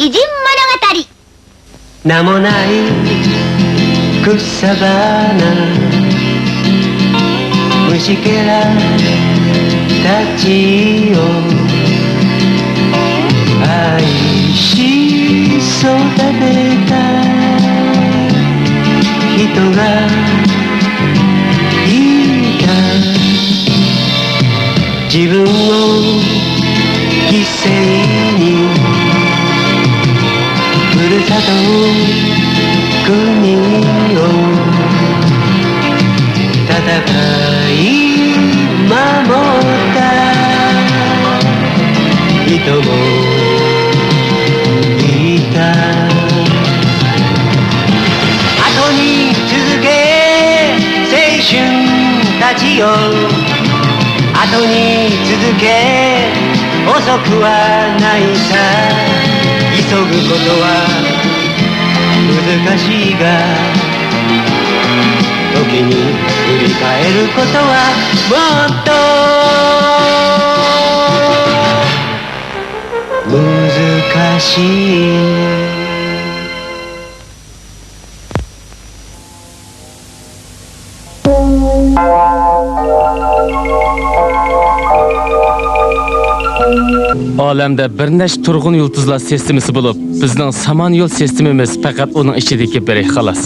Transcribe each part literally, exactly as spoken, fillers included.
偉人物語。名もない草花、虫けらたちを愛し育てた人がいた。自分を犠牲にふるさと国を戦い守った人もいた。後に続け青春たちよ、後に続け、遅くはないさ。急ぐことは難しいが、時に振り返ることはもっと難しい。 ئالەمدە بىر نەچچە تۇرغۇن يۇلتۇزلار سىستېمىسى بولۇپ، بىزنىڭ سامان يول سىستېمىمىز پەقەت ئۇنىڭ ئىچىدىكى بىرى، خالاس.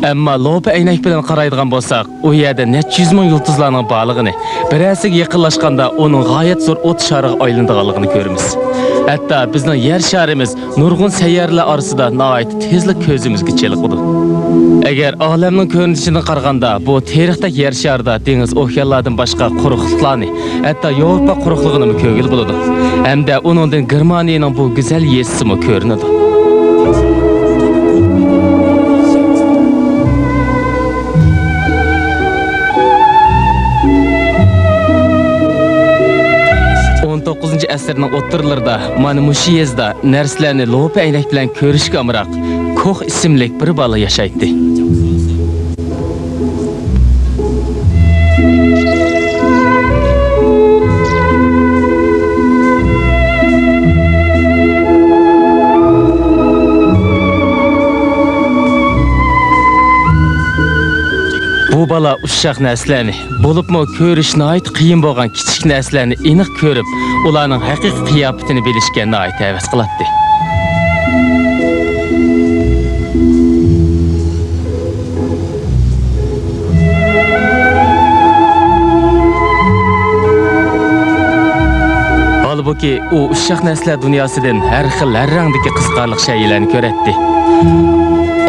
ئەمما لوپا ئەينەك بىلەن قارايدىغان بولساق، ئۇ يەردە نەچچە يۈز مىڭ يۇلتۇزلارنىڭ بارلىقىنى، بىرەرسىگە يېقىنلاشقاندا ئۇنىڭ غايەت زور ئوت شارىغا ئايلىنىدىغانلىقىنى كۆرىمىز. ھەتتا بىزنىڭ يەر شارىمىز نۇرغۇن سەييارىلەر ئارىسىدا ناھايىتى تېزلا كۆزىمىزگە چېلىقىدۇ. ئەگەر ئالەمنىڭ كۆرۈنۈشىدىن قارىغاندا، بۇ تېرىقتەك يەر شارىدا دېڭىز، ئوكيانلاردىن باشقا قۇرۇقلۇقلارنى، ھەتتا ياۋروپا قۇرۇقلۇقىنىمۇ كۆرگىلى بولىدۇ. ھەمدە ئۇنىڭدىن گېرمانىيەنىڭ بۇ گۈزەل يېزىسىمۇ كۆرۈنىدۇ. ئون توققۇزىنچى ئەسىرنىڭ ئوتتۇرىلىرىدا مانا مۇشۇ يېزىدا نەرسىلەرنى لوپا ئەينەك بىلەن كۆرۈشكە ئامراق كوخ ئىسىملىك بىر بالا ياشايتتى. بۇ بالا ئۇششاق نەرسىلەرنى، بولۇپمۇ كۆرۈش ناھايىتى قىيىن بولغان كىچىك نەرسىلەرنى ئېنىق كۆرۈپ، ئۇلارنىڭ ھەقىقىي قىياپىتىنى بىلىشكە ناھايىتى ھەۋەس قىلاتتى. ھالبۇكى، ئۇ ئۇششاق نەرسىلەر دۇنياسىدىن ھەر خىل، ھەر رەڭدىكى قىزىقارلىق شەيئىلەرنى كۆرەتتى.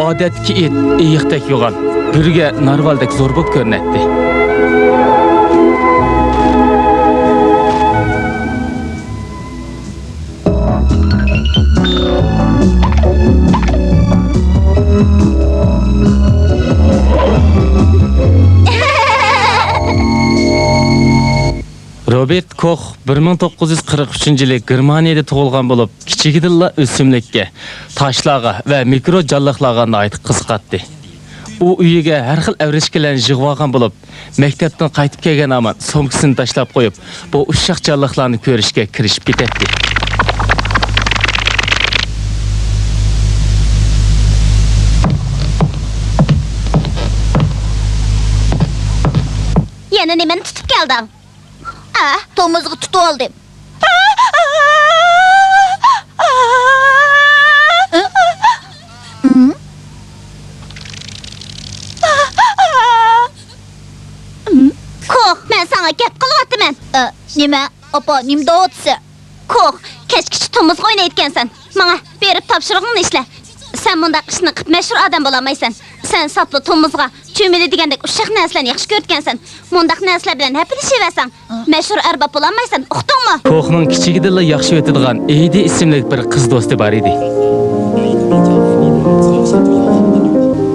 ئادەتتىكى ئىت ئېيىقتەك يوغان، بۈرگە نارۋالدەك زور بولۇپ كۆرۈنەتتى. روبېرت كوخ بىر مىڭ توققۇز يۈز قىرىق ئۈچىنچى يىلى گېرمانىيەدە تۇغۇلغان بولۇپ، كىچىكىدىنلا ئۆسۈملۈككە، تاشلارغا ۋە مىكرو جانلىقلارغا ناھايىتى قىزىقاتتى. ئۇ ئۆيىگە ھەر خىل ئەۋرىشكىلەرنى يىغىۋالغان بولۇپ، مەكتەپتىن قايتىپ كەلگەن ھامان سومكىسىنى تاشلاپ قويۇپ، بۇ ئۇششاق جانلىقلارنى كۆرۈشكە كىرىشىپ كېتەتتى. يەنە نېمىنى تۇتۇپ كەلدىڭ؟ ئا، تومۇزغا تۇتۇۋالدىم. كوخ، مەن ساڭا گەپ قىلىۋاتىمەن. ئە، نېمە؟ ئاپا، نېمە دەۋاتىسەن؟ كوخ، كەچكىچە تومۇزغا ئوينايدىكەنسەن. ماڭە، بېرىپ تاپشۇرۇقۇڭنى ئىشلە. سەن مۇنداق ئىشنى قىپ مەشھۇر ئادەم بولالمايسەن. سەن ساپلا تومۇزغا، چۈمۈلە دېگەندەك ئۇششاق نەرسىلەرنى ياخشى كۆرىدىكەنسەن. مۇنداق نەرسىلەر بىلەن ھەپىلىشىۋەرسەڭ، مەشھۇر ئەرباب بولالمايسەن، ئۇقتۇڭمۇ؟ كوخنىڭ كىچىكىدىنلا ياخشى ئۆتىدىغان ئېدى ئىسىملىك بىر قىز دوستى بار ئىدى.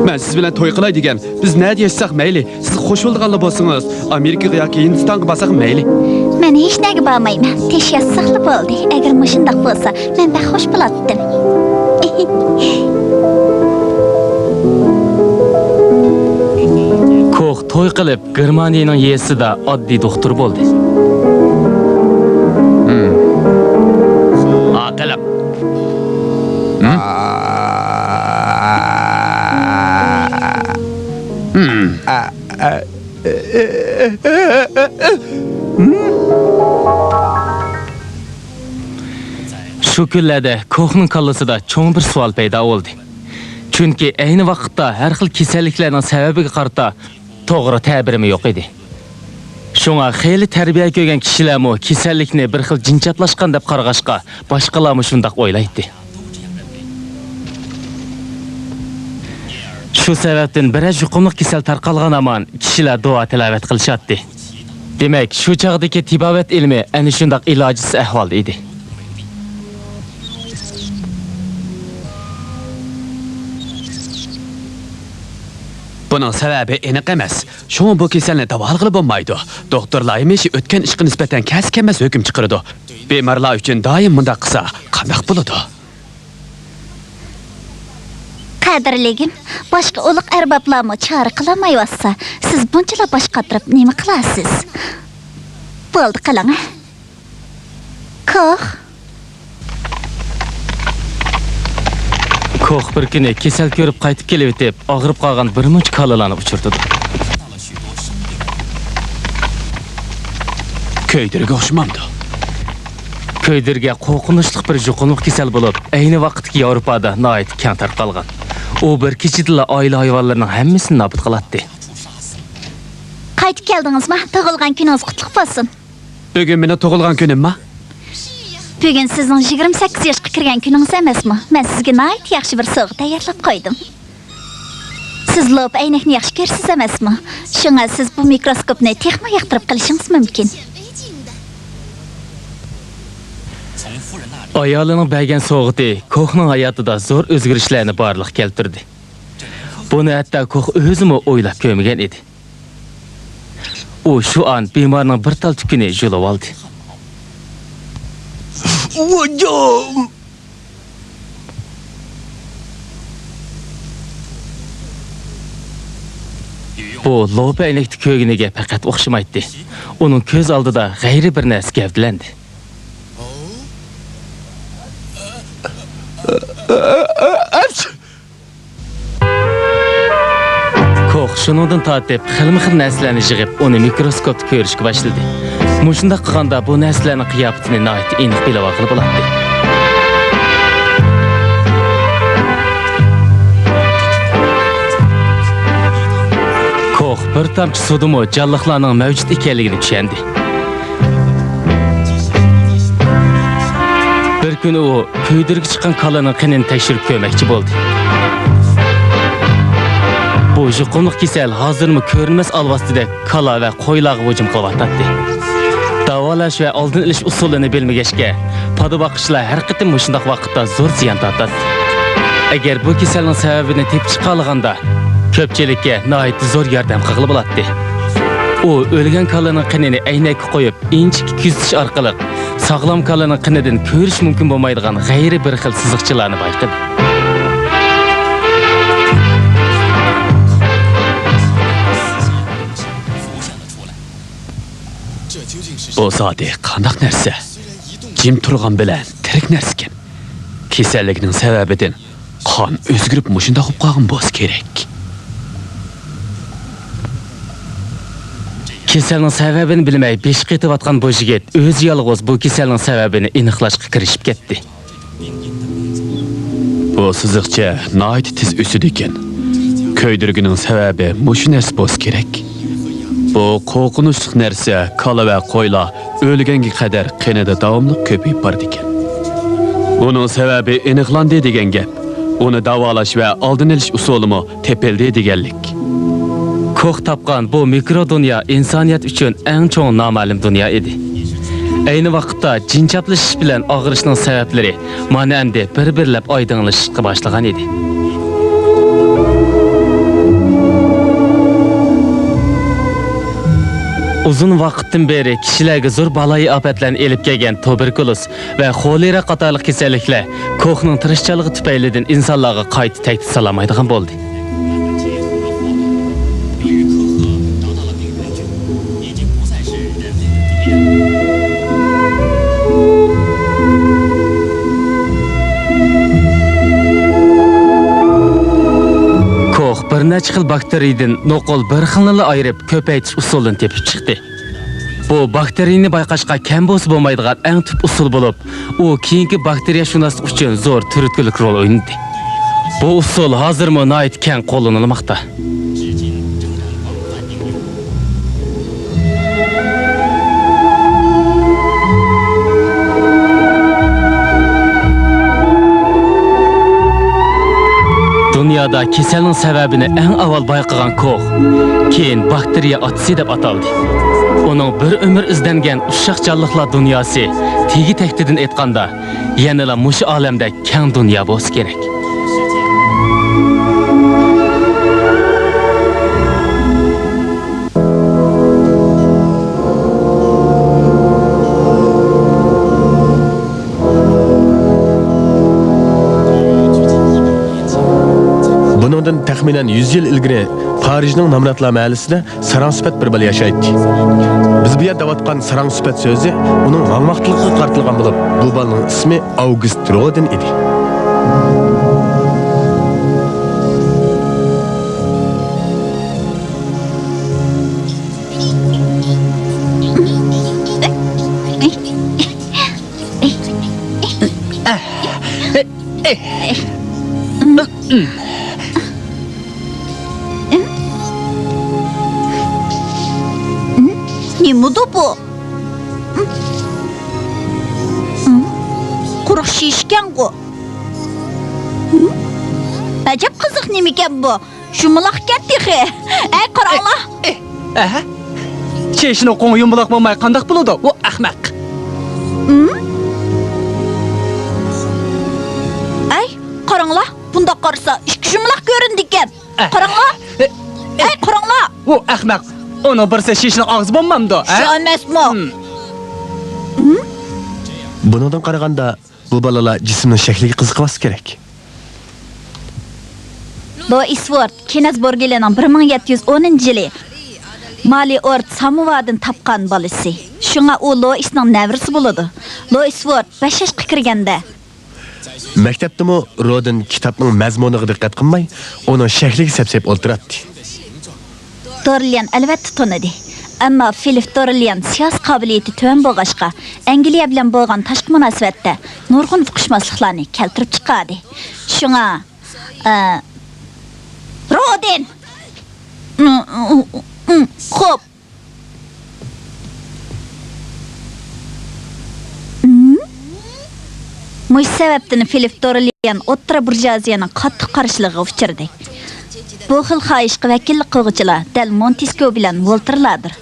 مەن سىز بىلەن توي قىلاي دېگەن. بىز نەدە ياشىساق مەيلى، سىز خۇش بولىدىغانلا بولسىڭىز، ئامېرىكىغا ياكى ھىندىستانغا بارساق مەيلى. مەن ھېچنەگە بارمايمەن، تىنچ ياتساقلا بولدى. ئەگەر مۇشۇنداق بولسا، مەن بەك خۇش بولاتتىم. كوخ توي قىلىپ، گېرمانىيەنىڭ يېزىسىدا ئاددىي دوختۇر بولدى. ھا، قېلىڭ. شۇ كۈنلەردە كوخنىڭ كاللىسىدا چوڭ بىر سوئال پەيدا بولدى. چۈنكى ئەينى ۋاقىتتا ھەر خىل كېسەللىكلەرنىڭ سەۋەبىگە قارىتا توغرا تەبىرىمۇ يوق ئىدى. شۇڭا خېلى تەربىيە كۆرگەن كىشىلەرمۇ كېسەللىكنى بىر خىل جىن چاپلاشقان دەپ قارىغاچقا، باشقىلارمۇ شۇنداق ئويلايتتى. شۇ سەۋەبتىن بىرەر يۇقۇملۇق كېسەل تارقالغان ھامان كىشىلەر دۇئا تىلاۋەت قىلىشاتتى. دېمەك، شۇ چاغدىكى تېبابەت ئىلمى ئەنە شۇنداق ئىلاجسىز ئەھۋالدا ئىدى. بۇنىڭ سەۋەبى ئېنىق ئەمەس. شۇڭا بۇ كېسەلنى داۋالىغىلى بولمايدۇ. دوختۇرلار ھەمىشە ئۆتكەن ئىشقا نىسبەتەن كەلسە كەلمەس ھۆكۈم چىقىرىدۇ. بىمارلار ئۈچۈن دائىم مۇنداق قىلسا قانداق بولىدۇ؟ قەدىرلىگىم، باشقا ئۇلۇغ ئەربابلارمۇ چارە قىلالمايۋاتسا، سىز بۇنچىلا باش قاتۇرۇپ نېمە قىلارسىز؟ بولدى، قىلىڭ. كوخ. كوخ بىر كۈنى كېسەل كۆرۈپ قايتىپ كېلىۋېتىپ، ئاغرىپ قالغان بىر مۇنچە كالىلارنى ئۇچرىتىدۇ. كۆيدۈرگە ئوخشىمامدۇ؟ كۆيدۈرگە قورقۇنچلۇق بىر يۇقۇملۇق كېسەل بولۇپ، ئەينى ۋاقىتتىكى ياۋروپادا ناھايىتى كەڭ تارقالغان. ئۇ بىر كېچىدىلا ئائىلە ھايۋانلىرىنىڭ ھەممىسىنى نابۇت قىلاتتى. قايتىپ كەلدىڭىزمۇ؟ تۇغۇلغان كۈنىڭىز قۇتلۇق بولسۇن. بۈگۈن مېنىڭ تۇغۇلغان كۈنۈمما؟ بۈگۈن سىزنىڭ يىگىرمە سەككىز ياشقا كىرگەن كۈنىڭىز ئەمەسمۇ؟ مەن سىزگە ناھايىتى ياخشى بىر سوۋغا تەييارلاپ قويدۇم. سىز لوپا ئەينەكنى ياخشى كۆرىسىز ئەمەسمۇ؟ شۇڭا سىز بۇ مىكروسكوپنى تېخىمۇ ياقتۇرۇپ قېلىشىڭىز مۇمكىن. ئايالىنىڭ بەرگەن سوۋغىتى كوخنىڭ ھاياتىدا زور ئۆزگىرىشلەرنى بارلىققا كەلتۈردى. بۇنى ھەتتا كوخ ئۆزىمۇ ئويلاپ كۆرمىگەن ئىدى. ئۇ شۇ ئان بىمارنىڭ بىر تال تۈكىنى يۇلۇۋالدى. ۋاجام! بۇ لوپا ئەينەكتە كۆرگىنىگە پەقەت ئوخشىمايتتى. ئۇنىڭ كۆز ئالدىدا غەيرىي بىر نەرسە گەۋدىلەندى. كوخ شۇنىڭدىن تارتىپ خىلمۇ خىل نەرسىلەرنى يىغىپ، ئۇنى مىكروسكوپتا كۆرۈشكە باشلىدى. مۇشۇنداق قىلغاندا بۇ نەرسىلەرنىڭ قىياپىتىنى ناھايىتى ئېنىق بىلىۋالغىلى بولاتتى. كوخ بىر تامچە سۇدىمۇ جانلىقلارنىڭ مەۋجۇت ئىكەنلىكىنى چۈشەندى. بىر كۈنى ئۇ كۆيدۈرگە چىققان كالىنىڭ قېنىنى تەكشۈرۈپ كۆرمەكچى بولدى. بۇ يۇقۇملۇق كېسەل ھازىرمۇ كۆرۈنمەس ئالۋاستىدەك كالا ۋە قويلارغا ھۇجۇم قىلىۋاتاتتى. داۋالاش ۋە ئالدىنى ئېلىش ئۇسۇلىنى بىلمىگەچكە، پادا باققۇچىلار ھەر قېتىم مۇشۇنداق ۋاقىتتا زور زىيان تارتاتتى. ئەگەر بۇ كېسەلنىڭ سەۋەبىنى تېپىپ چىقالىغاندا، كۆپچىلىككە ناھايىتى زور ياردەم قىلغىلى بولاتتى. ئۇ ئۆلگەن كالىنىڭ قېنىنى ئەينەككە قويۇپ، ئىنچىكە كۆزىتىش ئارقىلىق ساغلام كالىنىڭ قېنىدىن كۆرۈش مۇمكىن بولمايدىغان غەيرىي بىر خىل سىزىقچىلارنى بايقىدى. بۇ زادى قانداق نەرسە؟ جىم تۇرغان بىلەن تىرىك نەرسىكەن. كېسەللىكنىڭ سەۋەبىدىن قان ئۆزگىرىپ مۇشۇنداق بولۇپ قالغان بولسا كېرەك. كېسەلنىڭ سەۋەبىنى بىلمەي بېشى قېتىۋاتقان بۇ يىگىت ئۆزى يالغۇز بۇ كېسەلنىڭ سەۋەبىنى ئېنىقلاشقا كىرىشىپ كەتتى. بۇ سىزىقچە ناھايىتى تېز ئۆسىدىكەن. كۆيدۈرگىنىڭ سەۋەبى مۇشۇ نەرسە بولسا كېرەك. بۇ قورقۇنچلۇق نەرسە كالا ۋە قويلار ئۆلگەنگە قەدەر قېنىدا داۋاملىق كۆپىيىپ بارىدىكەن. ئۇنىڭ سەۋەبى ئېنىقلاندى دېگەن گەپ. ئۇنى داۋالاش ۋە ئالدىنى ئېلىش ئۇسۇلىمۇ تېپىلدى دېگەنلىك. كوخ تاپقان بۇ مىكرو دۇنيا ئىنسانىيەت ئۈچۈن ئەڭ چوڭ نامەلۇم دۇنيا ئىدى. ئەينى ۋاقىتتا جىن چاپلىشىش بىلەن ئاغرىشنىڭ سەۋەبلىرى مانا ئەمدى بىر-بىرلەپ ئايدىڭلىشىشقا باشلىغان ئىدى. ئۇزۇن ۋاقىتتىن بېرى كىشىلەرگە زور بالايىئاپەتلەرنى ئېلىپ كەلگەن تۇبېركۇلوز ۋە خولېرا قاتارلىق كېسەللىكلەر كوخنىڭ تىرىشچانلىقى تۈپەيلىدىن ئىنسانلارغا قايتا تەھدىت سالالمايدىغان بولدى. كوخ بىر نەچچە خىل باكتېرىيەدىن نوقۇل بىر خىلنىلا ئايرىپ كۆپەيتىش ئۇسۇلىنى تېپىپ چىقتى. بۇ باكتېرىيەنى بايقاشقا كەم بولسا بولمايدىغان ئەڭ تۈپ ئۇسۇل بولۇپ، ئۇ كېيىنكى باكتېرىيەشۇناسلىق ئۈچۈن زور تۈرتكىلىك رول ئوينىدى. بۇ ئۇسۇل ھازىرمۇ ناھايىتى كەڭ قوللىنىلماقتا. دۇنيادا كېسەلنىڭ سەۋەبىنى ئەڭ ئاۋۋال بايقىغان كوخ، كېيىن باكتېرىيە ئاتىسى دەپ ئاتالدى. ئۇنىڭ بىر ئۆمۈر ئىزدەنگەن ئۇششاق جانلىقلار دۇنياسى تېگى-تەكتىدىن ئېيتقاندا، يەنىلا مۇشۇ ئالەمدەك كەڭ دۇنيا بولسا كېرەك. بۇنىڭدىن تەخمىنەن يۈز يىل ئىلگىرى پارىژنىڭ نامراتلار مەھەللىسىدە ساراڭ سۈپەت بىر بالا ياشايتتى. بىز بۇ يەردە دەۋاتقان ساراڭ سۈپەت سۆزى ئۇنىڭ ھاڭۋاقتىلىقىغا قارىتىلغان بولۇپ، بۇ بالىنىڭ ئىسمى ئاۋگۇست رودېن ئىدى. نېمىدۇ بۇ؟ قۇرۇق شىشىكەنغۇ. ئەجەب قىزىق نېمىكەن بۇ؟ شۇمىلاقكەن تېخى. ئەي، قاراڭلار. ئەھە. چېشىنىڭ قوڭى يۇمىلاق بولماي قانداق بولىدۇ؟ ئۇ ئەخمەق. ئەي، قاراڭلار. بۇنداق قارىسا، ئىككى شۇمىلاق كۆرۈنىدىكەن. ئەھ. قاراڭلار. ئەھ. ئەي، قاراڭلار. ئۇ ئەخمەق. ئۇنىڭ بىرسى شېشىنىڭ ئاغزى بولمامدۇ، ھە؟ شۇ ئەمەسمۇ؟ ھىم. بۇنىڭدىن قارىغاندا، بۇ بالىلار جىسىمنىڭ شەكلىگە قىزىقىۋاتسا كېرەك. لوئىس ۋورد، كېنەز بورگېلىنىڭ بىر مىڭ يەتتە يۈز ئونىنچى يىلى مالى ئورد ساموۋادىن تاپقان بالىسى. شۇڭا ئۇ لوئىسنىڭ نەۋرىسى بولىدۇ. لوئىس ۋورد بەش ياشقا كىرگەندە، مەكتەپتىمۇ رودېن كىتابنىڭ مەزمۇنىغا دىققەت قىلماي، ئۇنىڭ شەكلىگە سەپسېلىپ ئولتۇراتتى. دورليان ئەلۋەتتە تونۇدى. ئەمما فىلىپ دورليان سىياسىي قابىلىيىتى تۆۋەن بولغاچقا، ئەنگلىيە بىلەن بولغان تاشقى مۇناسىۋەتتە نۇرغۇن ئۇقۇشماسلىقلارنى كەلتۈرۈپ چىقاردى. شۇڭا، ئە، رودېن! خوپ. مۇشۇ سەۋەبتىن فىلىپ دورليان ئوتتۇرا بۇرژۇئازىيەنىڭ قاتتىق قارشىلىقىغا ئۇچرىدى. بۇ خىل خاھىشقا ۋەكىللىك قىلغۇچىلار دەل مونتېسكيۇ بىلەن ۋولتېرلاردۇر.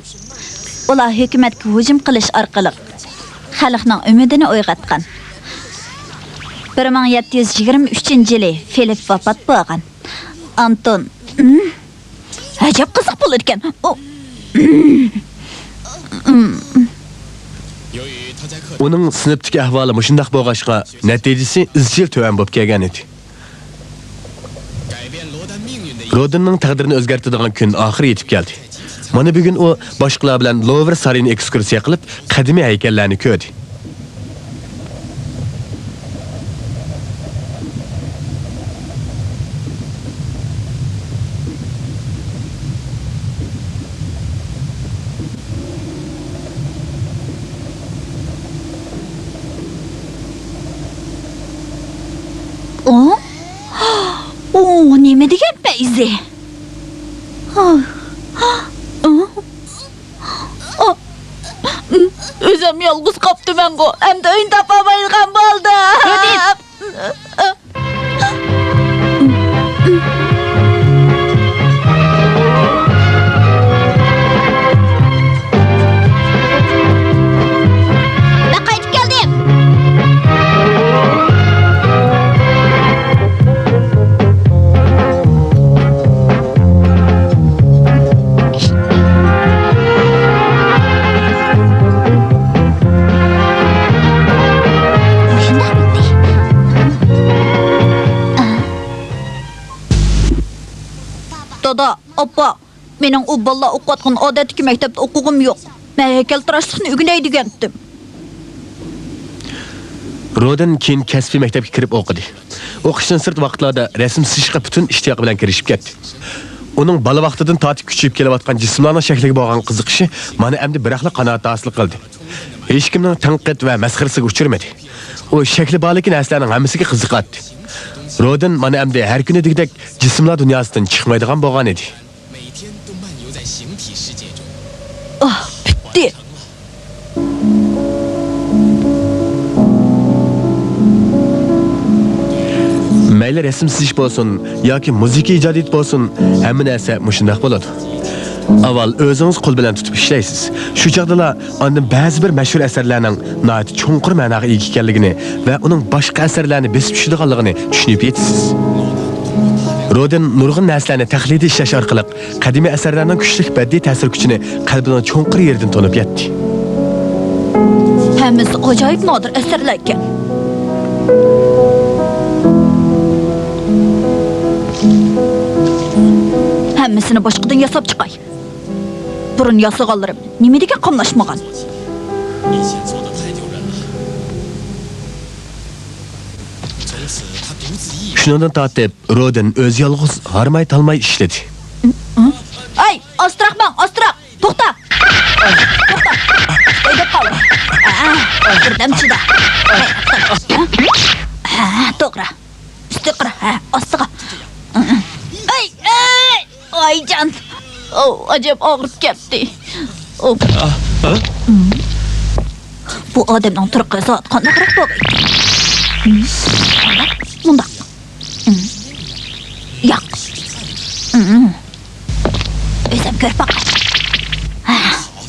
ئۇلار ھۆكۈمەتكە ھۇجۇم قىلىش ئارقىلىق خەلقنىڭ ئۈمىدىنى ئويغاتقان. بىر مىڭ يەتتە يۈز يىگىرمە ئۈچىنچى يىلى فىلىپ ۋاپات بولغان. ئانتون. ئەجەب قىزىق بولىدىكەن. ئۇ، ئۇنىڭ سىنىپتىكى ئەھۋالى مۇشۇنداق بولغاچقا، نەتىجىسى ئىزچىل تۆۋەن بولۇپ كەلگەن ئىدى. رودېننىڭ تەقدىرىنى ئۆزگەرتىدىغان كۈن ئاخىرى يېتىپ كەلدى. مانا بۈگۈن ئۇ باشقىلار بىلەن لوۋر سارىيىنى ئېكسكۇرسىيە قىلىپ، قەدىمىي ھەيكەللەرنى كۆردى. ئۇ؟ ئۇ نېمە دېگەن پەيزى؟ ئۆزۈم يالغۇز قاپتىمەنغۇ، ئەمدى ئۆينى تاپالمايدىغان بولدۇم. رودېن! مەن قايتىپ كەلدىم. دادا، ئاپا، مېنىڭ ئۇ بالىلار ئوقۇۋاتقان ئادەتتىكى مەكتەپتە ئوقۇغۇم يوق. مەن ھەيكەلتىراشلىقنى ئۆگىنەي دېگەنتىم. رودېن كېيىن كەسپىي مەكتەپكە كىرىپ ئوقۇدى. ئوقۇشتىن سىرت ۋاقىتلاردا رەسىم سىزىشقا پۈتۈن ئىشتىياقى بىلەن كىرىشىپ كەتتى. ئۇنىڭ بالا ۋاقتىدىن تارتىپ كۈچىيىپ كېلىۋاتقان جىسىملارنىڭ شەكلىگە بولغان قىزىقىشى مانا ئەمدى بىراقلا قانائەت ھاسىل قىلدى. ھېچكىمنىڭ تەنقىد ۋە مەسخىرىسىگە ئۇچرىمىدى. ئۇ شەكلى بارلىكى نەرسىلەرنىڭ ھەممىسىگە قىزىقاتتى. رودىن مانا ئەمدى ھەر كۈنىدىكىدەك جىسىملار دۇنياسىدىن چىقمايدىغان بولغانىدى. ئاھ، پۈتتى. مەيلى رەسىم سىزىش بولسۇن ياكى مۇزىكا ئىجادىيىتى بولسۇن، ھەممە نەرسە مۇشۇنداق بولىدۇ. ئاۋۋال ئۆزىڭىز قول بىلەن تۇتۇپ ئىشلەيسىز. شۇ چاغدىلا ئاندىن بەزى بىر مەشھۇر ئەسەرلەرنىڭ ناھايىتى چوڭقۇر مەناغا ئىگە ئىكەنلىكىنى ۋە ئۇنىڭ باشقا ئەسەرلەرنى بېسىپ چۈشىدىغانلىقىنى چۈشىنىپ يېتىسىز. رودىن نۇرغۇن نەرسىلەرنى تەقلىدىي ئىشلەش ئارقىلىق قەدىمىي ئەسەرلەرنىڭ كۈچلۈك بەدىئىي تەسىر كۈچىنى قەلبىنىڭ چوڭقۇر يېرىدىن تونۇپ يەتتى. ھەممىسى ئاجايىپ نادىر ئەسەرلەركەن. ھەممىسىنى باشقىدىن ياساپ چىقاي. بۇرۇن ياسىغانلىرىم نېمە دېگەن قاملاشمىغان. شۇنىڭدىن تارتىپ رودىن ئۆزى يالغۇز ھارماي-تالماي ئىشلىدى. ھەي، ئاستىراق ماڭ، ئاستىراق! توختا! توختا! ھەيدەپ قالدىم. بىردەم چىدا. ھەي، توختاڭ. ھە، توغرا. ئۈستىگە قارا، ھە، ئاستىغا. ئەي، ئەي، ئايجان. ئاۋ، ئاجايىپ ئاغرىپ كەتتى. ئاۋ. بۇ ئادەمنىڭ تۇرقى زادى قانداقراق بولغىيدى؟ مۇنداق. ياق. ئۆزۈم كۆرۈپ باقاي. ھە،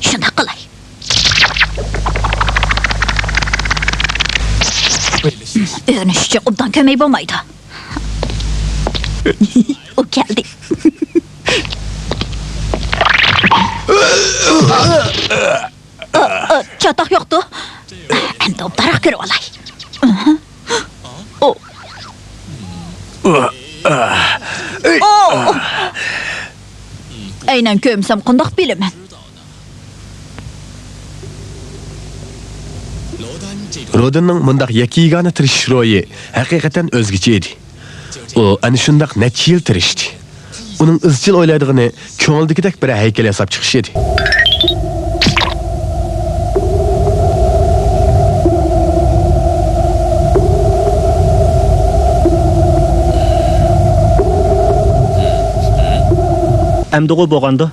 شۇنداق قىلاي. ئۆگىنىش ئۈچۈن ئوبدان كۆرمەي بولمايدۇ. ئۇ كەلدى. ئا، ئا، چاتاق يوقتۇ. ئەمدى ئوبدانراق كۆرۈۋالاي. ئو. ئو. ئەينەن كۆرمىسەم قانداق بىلىمەن؟ رودىننىڭ مۇنداق يەككە-يېگانە تىرىشىش روھى ھەقىقەتەن ئۆزگىچە ئىدى. ئۇ ئەنە شۇنداق نەچچە يىل تىرىشتى. ئۇنىڭ ئىزچىل ئويلايدىغىنى كۆڭلىدىكىدەك بىر ھەيكەل ياساپ چىقىش ئىدى. ئەمدىغۇ بولغاندۇ؟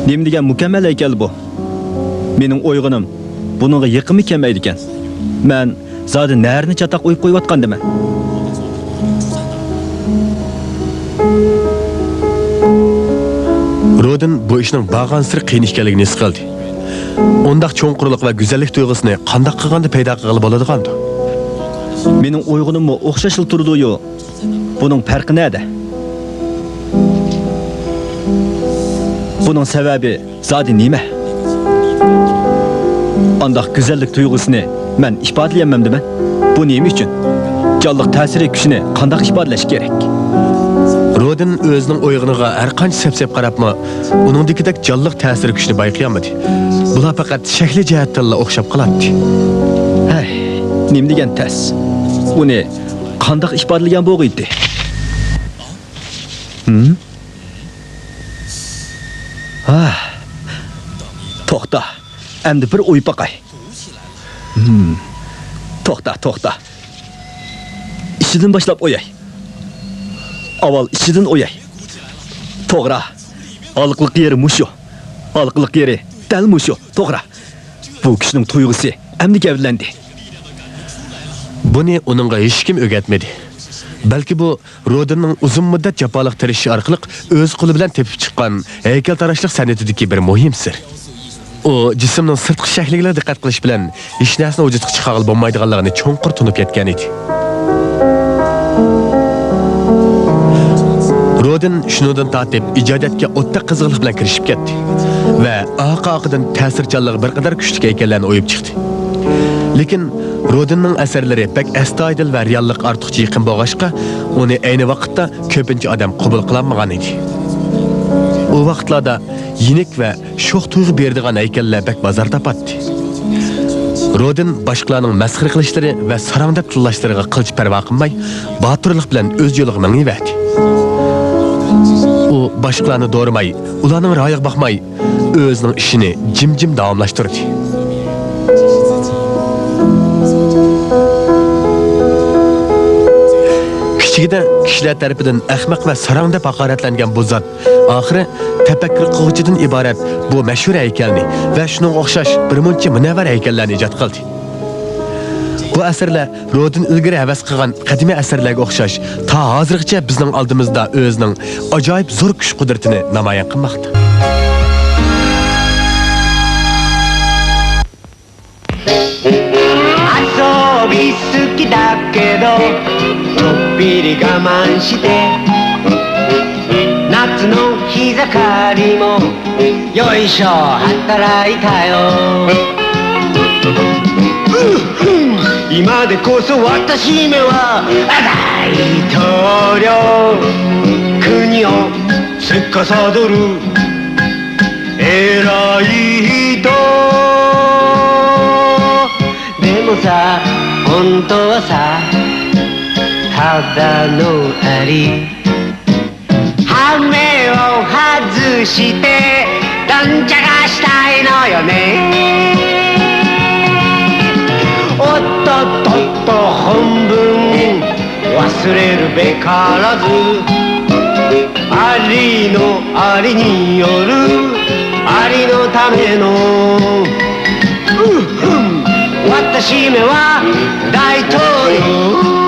نېمە دېگەن مۇكەممەل ھەيكەل بۇ! مېنىڭ ئويغىنىم بۇنىڭغا يېقىنمۇ كەلمەيدىكەن. مەن زادى نەرىنى چاتاق ئويۇپ قويۇۋاتقاندىمەن؟ رودىن بۇ ئىشنىڭ بارغانسېرى قىيىن ئىكەنلىكىنى ھېس قىلدى. ئۇنداق چوڭقۇرلۇق ۋە گۈزەللىك تۇيغۇسىنى قانداق قىلغاندا پەيدا قىلغىلى بولىدىغاندۇ؟ مېنىڭ ئويغىنىممۇ ئوخشاشلا تۇرىدۇ-يۇ. بۇنىڭ پەرقى نەدە؟ بۇنىڭ سەۋەبى زادى نېمە؟ ئانداق گۈزەللىك تۇيغۇسىنى مەن ئىپادىلىيەلمەمدىمەن؟ بۇ نېمە ئۈچۈن؟ جانلىق تەسىرىي كۈچىنى قانداق ئىپادىلەش كېرەك؟ رودىن ئۆزىنىڭ ئويغىنىغا ھەر قانچە سەپسەپ قاراپمۇ، ئۇنىڭدىكىدەك جانلىق تەسىرىي كۈچنى بايقىيالمىدى. بۇلار پەقەت شەكلى جەھەتتىنلا ئوخشاپ قالاتتى. ھەي، نېمە دېگەن تەس! ئۇنى قانداق ئىپادىلىگەن بولغىيتتى؟ ھىم؟ ھا. توختا، ئەمدى بىر ئويۇپ باقاي. ھىم. توختا، توختا. ئىچىدىن باشلاپ ئوياي. ئاۋۋال ئىچىدىن ئوياي. توغرا. ھالقىلىق يېرى مۇشۇ. ھالقىلىق يېرى دەل مۇشۇ. توغرا. بۇ كۈچنىڭ تۇيغۇسى ئەمدى گەۋدىلەندى. بۇنى ئۇنىڭغا ھېچكىم ئۆگەتمىدى. بەلكى بۇ رودىننىڭ ئۇزۇن مۇددەت جاپالىق تىرىشىشى ئارقىلىق ئۆز قولى بىلەن تېپىپ چىققان ھەيكەلتىراشلىق سەنئىتىدىكى بىر مۇھىم سىر. ئۇ جىسىمنىڭ سىرتقى شەكلىگىلا دىققەت قىلىش بىلەن ھېچ نەرسىنى ۋۇجۇدقا چىقارغىلى بولمايدىغانلىقىنى چوڭقۇر تونۇپ يەتكەنىدى. رودىن شۇنىڭدىن تارتىپ ئىجادىيەتكە ئوتتەك قىزغىنلىق بىلەن كىرىشىپ كەتتى ۋە ئارقا-ئارقىدىن تەسىرچانلىقى بىر قەدەر كۈچلۈك ھەيكەللەرنى ئويۇپ چىقتى. لېكىن رودىننىڭ ئەسەرلىرى بەك ئەستايىدىل ۋە رېئاللىققا ئارتۇقچە يېقىن بولغاچقا، ئۇنى ئەينى ۋاقىتتا كۆپىنچە ئادەم قوبۇل قىلالمىغان ئىدى. ئۇ ۋاقىتلاردا يېنىك ۋە شوخ تۇيغۇ بېرىدىغان ھەيكەللەر بەك بازار تاپاتتى. رودىن باشقىلارنىڭ مەسخىرە قىلىشلىرى ۋە ساراڭ دەپ تىللاشلىرىغا قىلچە پەرۋا قىلماي، باتۇرلۇق بىلەن ئۆز يولىغا مېڭىۋەردى. ئۇ باشقىلارنى دورىماي، ئۇلارنىڭ رايىغا باقماي، ئۆزىنىڭ ئىشىنى جىم-جىم داۋاملاشتۇردى. كىچىكىدە كىشىلەر تەرىپىدىن ئەخمەق ۋە ساراڭ دەپ ھاقارەتلەنگەن بۇ زات ئاخىرى تەپەككۇر قىلغۇچىدىن ئىبارەت بۇ مەشھۇر ھەيكەلنى ۋە شۇنىڭغا ئوخشاش بىر مۇنچە مۇنەۋۋەر ھەيكەللەرنى ئىجاد قىلدى. بۇ ئەسەرلەر رودىن ئىلگىرى ھەۋەس قىلغان قەدىمىي ئەسەرلەرگە ئوخشاش، تا ھازىرغىچە بىزنىڭ ئالدىمىزدا ئۆزىنىڭ ئاجايىپ زور كۈچ-قۇدرىتىنى نامايان قىلماقتا. 遊び好きだけど、ちょっぴり我慢して、夏の日盛りもよいしょ、働いたよ。今でこそ私めは大統領、国を司る偉い人。でもさ、本当はさ、ただのアリ。羽目を外して、どんちゃかしたいのよね。おっとっとっと、本分忘れるべからず。ありのありによる、ありのための、うっふん、私めは大統領。